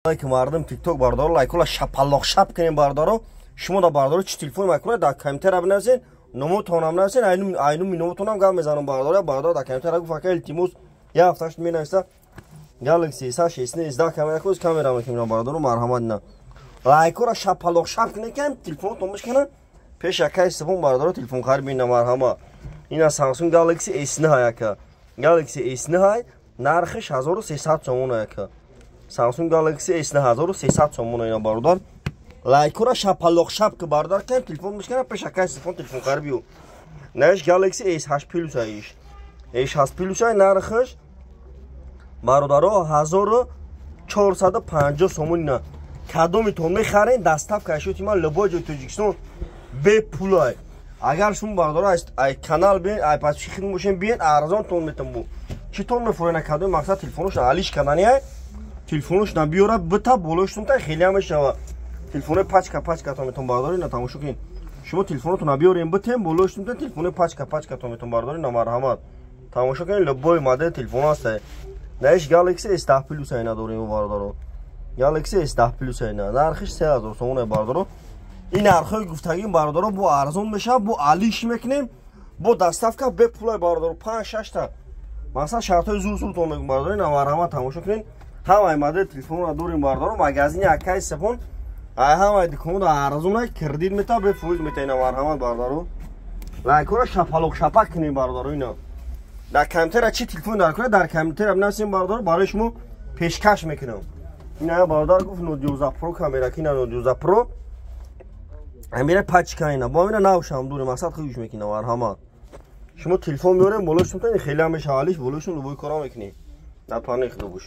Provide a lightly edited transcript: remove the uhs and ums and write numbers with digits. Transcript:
Алейкум, мардум ТикТок, бародаро, лайкола шапалоқ шап кунем, бародаро. Шумо да, бародаро, чӣ телефон мекунед, дар комментария бинависед, номотонам нависед, айнуми номотонам гап мезанам, бародаро. Бародаро, дар комментария гуфт, ака, илтимос, як ҳафташ менависа Galaxy S8, S9, S10 камера кӯз камера мекунем, бародаро, марҳамат. Ина лайкора шапалоқ шап кунед, ки телефонотон бишкана, пеш акаи сифон, бародаро, телефон харид бина, марҳамат. Ина Samsung Galaxy S9 яка. Galaxy S9 нархиш 1300 сомон яка. Samsung Galaxy S9 1300 сомон ина, бародар. Лайкора шапалоқ шап ки, бародар, кам телефон бишкана, пеш акаи сифон телефон харид биё. Наиш Galaxy S8 Plus аиш. S8 Plus ай нархиш, бародаро, 1450 сомон ина. Кадомитон мехарен, доставка шуд ма любой ҷои Тоҷикистон бепулай. Агар шумо, бародаро, ай канал биен, ай пасчи хидм бошен, биен, арзонтон метам. Бу чӣ тон мефурена? Кадоми мақсад телефонош алиш кардани ай, телефонош набиёра, бита болоштон та хеле мешава. Телефонои пачка пачкатон метон, бародаро, ина тамошо кунед. Шумо телефонотон набиёрем, битем, болоштон та телефонои пачка пачкатон метон, бародаро, ина марҳамат. Тамошо кунед, любой модел телефон ҳаст. Наиш Galaxy S10 Plus ай надорем, бародаро. Galaxy S10 Plus ай нархиш 3000 сомон ай, бародаро. Ин нархҳои гуфтагим, бародаро, бо арзон мешавад, бо алиш мекунем, бо доставка бепулай, бародаро, панҷ шашта масалан шартҳои зур зуртон мегум, бародаро, ина марҳамат, тамошо кунед. Ҳамаи модели телефонро дорем, бародаро, магазини акаи сефон ай ҳамаи дуконда арзон, кредит мета, бефоиз мета. Ина марҳамат, бародаро, лайкҳоро шапалоқ шапак кунем, бародаро. Ина дар комментария чӣ телефон дар кунед, дар комментария бинависем, бародаро, барои шумо пешкаш мекунам. Ина бародар гуфт Note 11 Pro камера ки, ина Note 11 Pro амира пачка, ина бо амира навшам дури мақсад хуш мекунам, марҳамат. Шумо телефон меорем, болошум та хеле ҳам мешава алиш, болошум любой кора мекунем. Дар панои Худо бошем.